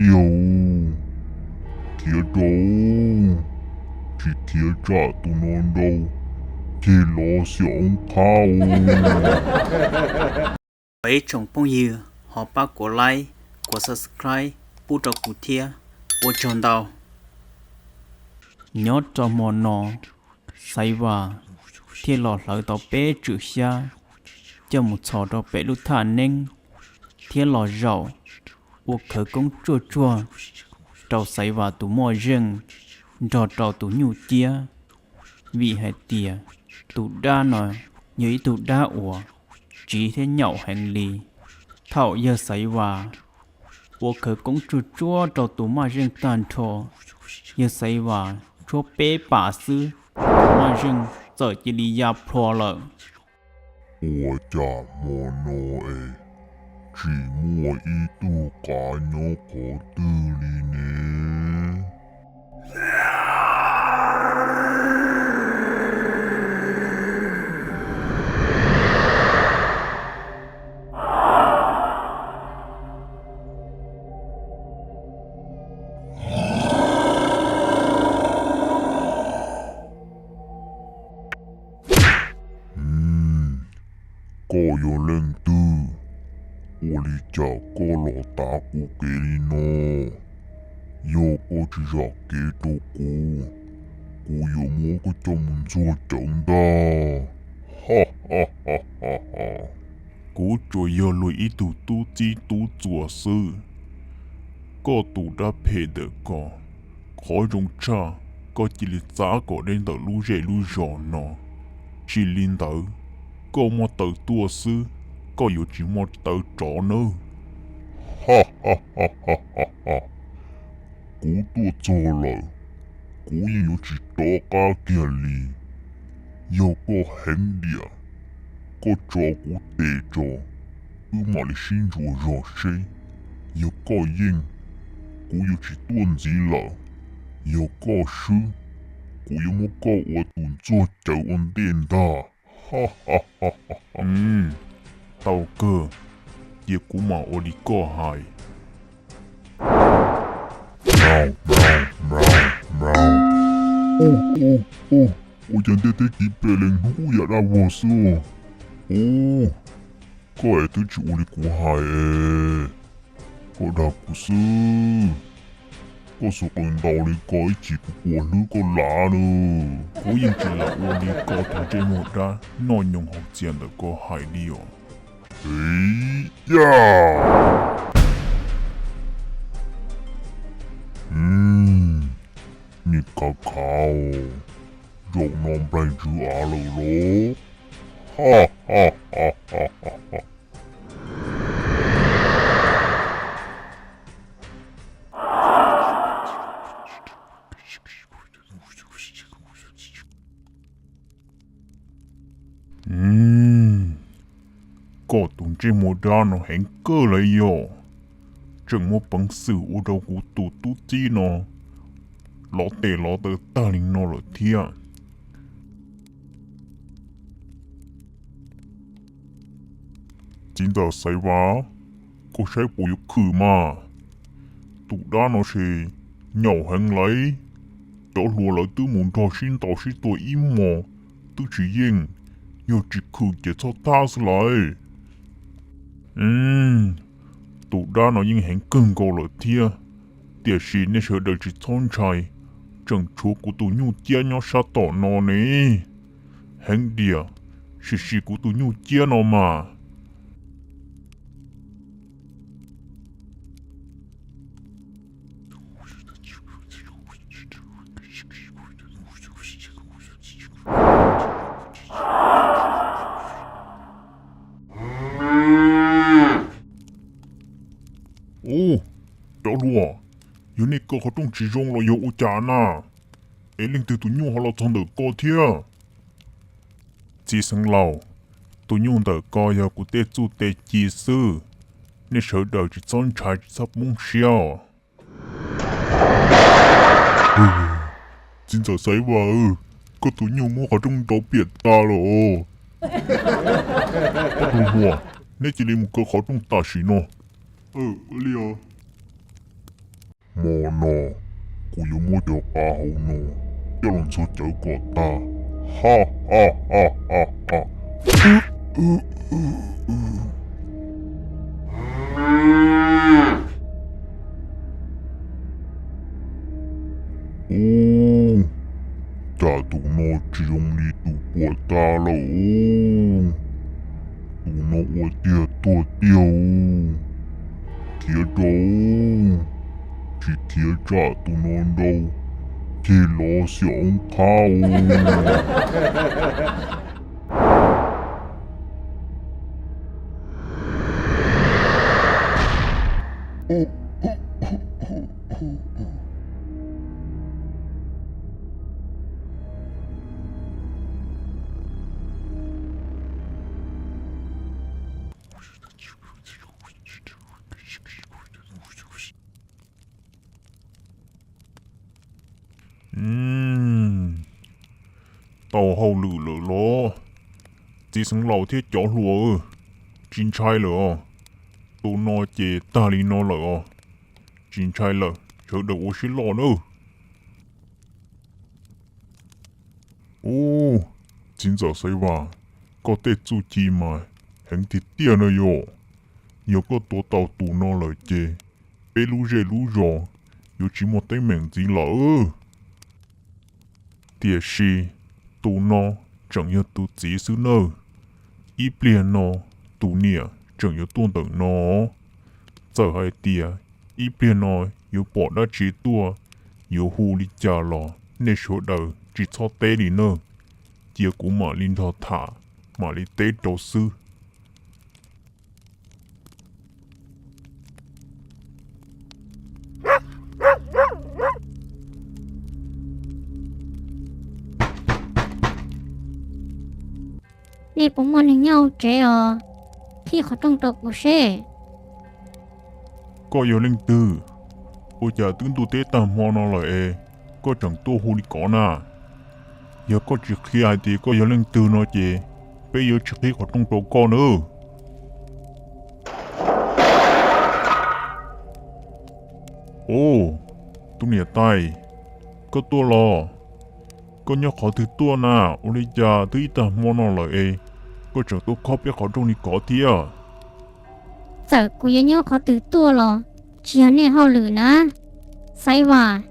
Yog, khiav rau, tsis khiav tsam tus no nrau ceg los xiam oob qhab os. Ib tsoom phooj ywg ho pab kuv like, kuv subscribe pub rau kuv thiab, ua tsaug ntau. Nyob rau hmo no, Xaiv Vas thiaj los hlawv tau peb tswm xyab coj mus txhos rau pem lub thaj neeb thiab los zaum ua khawv koob tsuaj tsuag rau Xaiv Vas tus moj zeej nrog rau tus nyuj ciab, vim hais tias tus dab no yog ib tug dab uas tsiv thiab nyaum heev li. Thaum yawg Xaiv Vas ua khawv koob tsuaj tsuag rau tus moj zeej tag nrho, yawg Xaiv Vas tshuab peb pam xwb, tus moj zeej txawm cia li ya plho lawm. Ua cas hmo no es tsis muaj ib tug qav nyob qhov twg li ne? Koj yog leej twg? Ua li cas koj los tav kuv kev li no? Yog koj tsis zam kev rau kuv, kuv yuav muab koj coj mus ntxuag cawv ntag. Kuv tsuas yog luag ib tug tub txib tub txuas xwb. Koj tus dab phem ntawm ko, qhov zoo tshaj koj cia li txav kom deb ntawm lub zej lub zos no. Tsis li ntawd, koj muaj taw tuaj xwb, koj yuav tsis muaj taw rov nawb. Kuv tuaj txog lawm, kuv yeej yuav tsis rov qab kiag li. Yog koj heev diam, koj tso kuv tes tso, wb mam li sib ntsuas zog seb. Yog koj yeej, kuv yuav tsis tuaj ntxiv lawm. Yog koj swb, kuv yuav muab koj ua tus ntxuag cawv ua ntej ntag. Tau kawg, cia kuv mam ua li koj hais. Ua cas ntiaj teb kiv pem lees hnub ub yam dab vog xwb. Ub, koj es twb tsis ua li kuv hais es, koj dag kuv xwb. Koj xuas qws ntaus li ko ib chim kuv puas hlwb koj lav lawm. Kuv yeej tsis lam ua li koj tus ntsej muag dab noj nyoos haus txias ntawm koj hais li os. Ib yam. Niag khav khav, zaum no nplaig ntsws av lawm los? Koj tus ntsej muag dab no heev kawg li yog, tseem muaj peev xwm ua rau kuv tus tub txib no lov tes lov taw tag li no lawm thiab. Txiv ntxawm Xaiv Vas, koj saib puas yuav khwm mas. Tus dab no ces nyaum heev lauj. Cov hluas lawv twb mus nrog sib ntaus sib tua ib hmos twb tsis yeej, yog tsis khwm ces txhob thab xwb lauj. Tus dab no yeej heev kawg nkaus lawm thiab, tiam sis nej sawv daws tsis txhob ntshai, tseem tshuav kuv tus nyuj ciab nyob sab tom no ne. Heev diam, sim sim kuv tus nyuj ciab no mas. Ub, cov hluas, yog nej kaw qhov rooj tsis zoo los yog ua cas na? Es leej twg tus nyuj ho los txog ntawm ko thiab? Txiv xeev laus, tus nyuj ntawm ko yog kuv tej txuj tej ci xwb, nej sawv daws tsis txhob ntshai tsis txhob poob siab os. Txiv ntxawm Xaiv Vas, koj tus nyuj muab qhov rooj nrau piam tas lawm os. Ob tug hluas, neb cia li mus kaw qhov rooj tam sim no. Li os. Hmo no kuv yuav muab cov qav hauv no coj los ntxuag cawv kom tag. Ha ha ha ha ha. Ub, cas tus no tsis zoo li tus puag ta lawm. Tus no ua tiag tuag tiag. Khiav rau, tsis khiav tsam tus no nrau ceg los xiam oob qhab. Tau hauj lwm lawm los? Txiv xeev laus thiab cov hluas, tsis ntshai lawm os. Tus no ces tag li no lawm os. Tsis ntshai lawm, sawv daws ua siab loj nawb. Ub, txiv ntxawm Xaiv Vas, koj tej txuj ci mas heev tiag tiag no yom. Yog koj tua tau tus no lawm ces peb lub zej lub zos yuav tsis muaj teeb meem ntxiv lawm. Tiam sis tus no tseem yog tus txiv xwb nawb. Ib pliag no tus niam tseem yuav tuaj ntawm no. Txawm hais tias ib pliag no yuav pom dab tsi tuaj, yuav hu li cas los nej sawv daws tsis txhob teb li nawb. Cia kuv mam li nrog tham, mam li teb rau xwb. Nej puas muaj neeg nyob hauv tsev os? Qhib qhov rooj rau kuv seb. Koj yog leej twg? Ua cas twb ntuj teb tag hmo no lawm es koj tseem tuaj hu li ko na? Yog koj tsis qhia hais tias koj yog leej twg no ces peb yuav tsis qhib qhov rooj rau koj nawb. Ub, tus niam tais, koj tuaj los? Koj nyob qhov twg tuaj na? Ua li cas twb ib tag hmo no lawm es koj tseem tuaj khob peb qhov rooj li ko thiab? Txawm kuv yuav nyob qhov twg tuaj los tsis yog nej hauj lwm na. Xaiv Vas,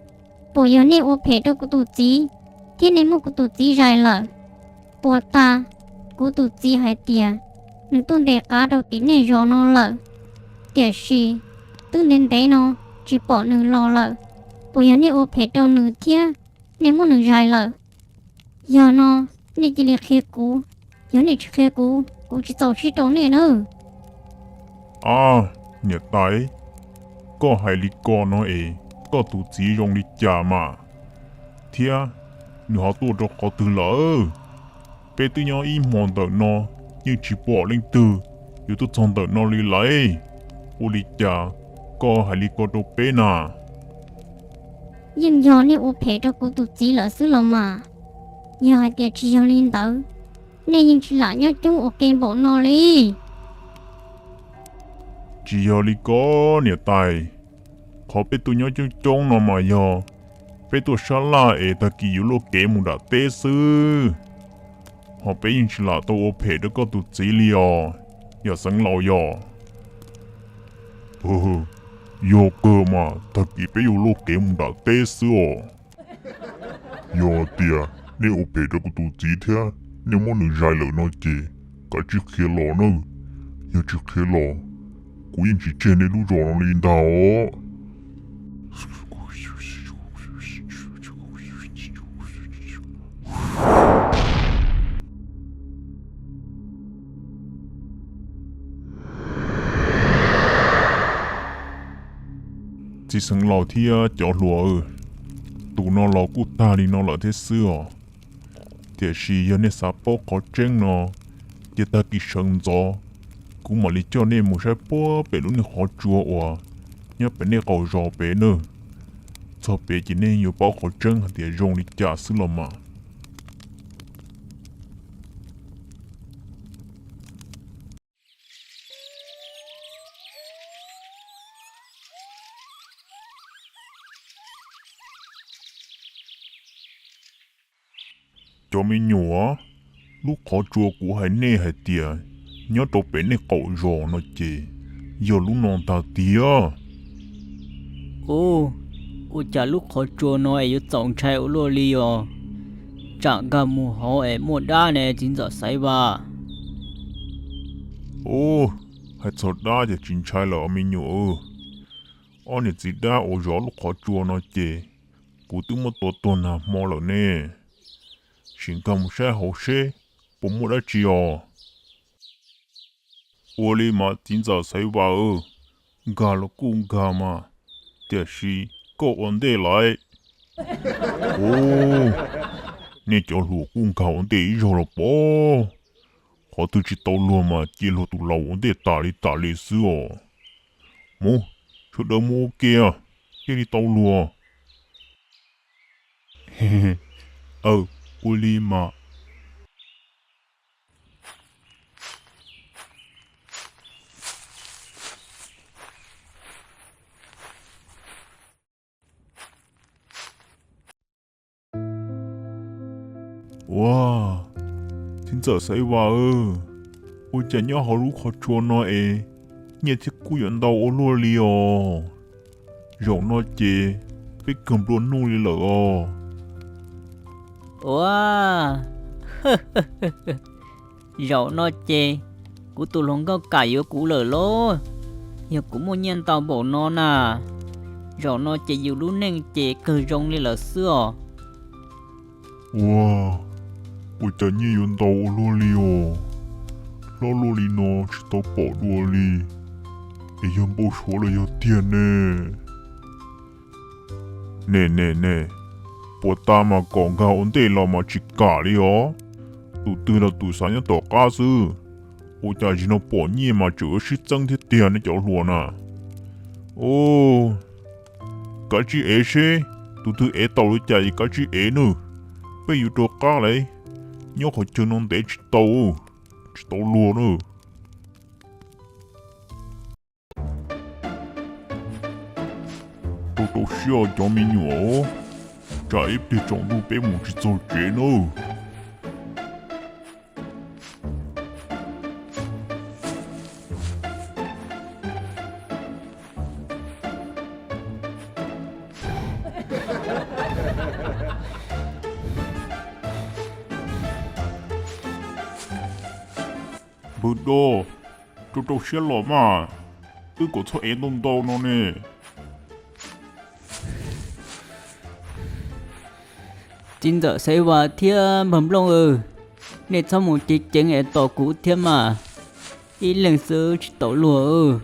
puas yog nej ua phem rau kuv tus txiv thiab nej muab kuv tus txiv zais lawm? Puas tas kuv tus txiv hais tias nws tuaj ntes qav rau tim nej zos no lawm, tiam sis twb ntev ntev no tsis pom nws los lawm. Puas yog nej ua phem rau nws thiab nej muab nws zais lawm? Yog no nej cia li qhia kuv, yog nej tsis qhia kuv, kuv tsis txaus siab rau nej nawb. Ab, niam tais, koj hais li ko no es koj tus txiv zoo li cas mas? Thiab nws ho tuaj rau qhov twg lawm? Peb twb nyob ib hmo ntawm no yeej tsis pom leej twg yuav tuaj txog ntawm no li lauj. Ua li cas koj hais li ko rau peb na? Yeej yog nej ua phem rau kuv tus txiv lawm xwb los mas. Yog hais tias tsis yog li ntawd, nej yeej tsis lam nyob coob ua ke npaum no li. Tsis yog li ko, niam tais. Qhov peb tuaj nyob coob coob no mas yog peb tuaj sab laj es tag kis yuav luaj kev mus nram teb xwb. Ho peb yeej tsis lam tau ua phem rau koj tus txiv li os, yawm xeev laus yom. Yog kawg mas tag kis peb yuav luaj kev mus nram teb xwb os. Yog tias nej ua phem rau kuv tus txiv thiab nej muab nws zais lawm no ces kav tsij qhia los nawb. Yog tsis qhia los, kuv yeej tsis tseg nej lub zos no li ntag os. Txiv xeev laus thiab cov hluas, tus no los kuj tag li no lawm thiab xwb os. Tiam sis yog nej xav paub qhov tseeb no, cia tag kis sawv ntxov kuv mam li coj nej mus saib puag pem lub niag qhov tsua uas nyob pem nej qaum zos pem nawb. Txog pem ces nej yuav paub qhov tseeb hais tias zoo li cas xwb los mas. Cov me nyuam, lub qhov tsua kuv hais nej hais tias nyob rau pem nej qaum zos no ces yog lub no ntag tiag. Ub, ua cas lub qhov tsua no es yuav txaus ntshai ua luaj li os? Tsam nkag mus hauv es muaj dab ne txiv ntxawm Xaiv Vas. Ub, hais txog dab ces tsis ntshai lawm os me nyuam. Ob niam txiv dab uas zov lub qhov tsua no ces kuv twb muab tua tuag nag hmo lawm ne. Sim nkag mus saib hauv seb puas muaj dab tsi os. Ua li mas txiv ntxawm Xaiv Vas, nkag los kuj nkag mas, tiam sis koj ua ntej lawm. Ub, nej cov hluas kuj nkag ua ntej ib zaug los pob. Qhov twg tsis tau luag mas cia luag tus laus ua ntej tas li tas li xwb os. Mus, sawv daws mus ua ke, thiaj li tau luag. Aw, ua li mas. Ua, txiv ntxawm Xaiv Vas, ua cas nyob hauv lub qhov tsua no es nyiaj thiab kub yuav ntau ua luaj li os? Zaum no ces peb kawg nplua nuj li lawm os. Ua, zaum no ces kuv tus hluas nkauj kam yuav kuv lawm lauj. Yog kuv muaj nyiaj ntau npaum no na, zaum no ces yus lub neej ces kawg zoo li lawm xwb os. Ua, ua cas nyiaj yuav ntau ua luaj li os? Hlob luaj li no tsis tau pom dua li, es yog npau suav los yog tiag ne? Ne ne ne, puas tas mas kom nkag ua ntej los mas tsis kam li os. Tus twg los tus xav nyob tom qab xwb. Ua cas zaum no pom nyiaj mas tseem yuav sib txeeb thiab tiag ne cov hluas na. Ub, kav tsij ev seb tus twg ev tau li cas es kav tsij ev nawb. Peb yuav rov qab lawm, nyob qhov chaw no ntev tsis tau, tsis tau luag nawb. Rau rau siab cov me nyuam, tsam ib pliag tsaus ntuj peb mus tsis txog tsev nawb. Npawg Dob, rau rau siab los mas, twb kom txhob ev ntau ntau no ne. Txiv ntxawm Xaiv Vas thiab npawg Nplooj, nej txhob mus ceev ceev es tos kuv thiab mas, ib leeg xwb tsis tau luag.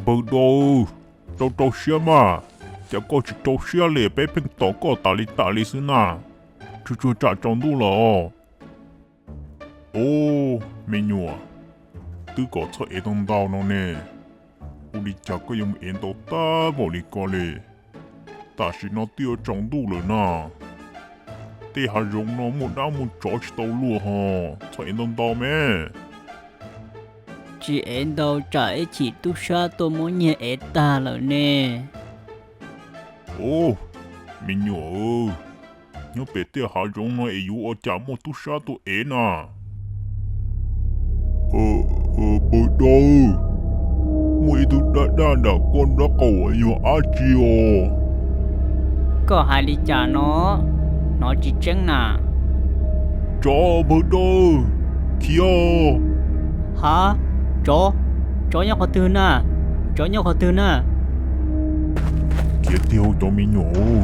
Npawg Dob, rau rau siab mas, cas koj tsis rau siab li, peb pheej tos koj tas li tas li xwb na, tsuag tsuag tsam tsaus ntuj los. Ub, me nyuam, twb kom txhob ev ntau ntau no ne, ua li cas koj yuav mus ev ntau tag npaum li ko li? Tam sim no twb yuav tsaus ntuj lawm na, tej hav zoov no muaj dab muaj tsov tsis tau luag ho, txhob ev ntau ntau me. Tsis ev ntau tsam ib chim tub sab tuaj muab nyiag ev tag lawm ne. Ub, me nyuam, nyob pem tej hav zoov no es yuav ua cas muaj tub sab tuaj ev na? Npawg Dob, muaj ib tug dab dab nram koj nraub qaum yog dab tsi os? Koj hais li cas no? Hnov tsis tseeb na. Tsov, npawg Dob, khiav. Ha, tsov, tsov nyob qhov twg na? Tsov nyob qhov twg na? Khiav tiag cov me nyuam.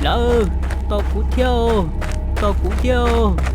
Lawv, tos kuv thiab, tos kuv thiab.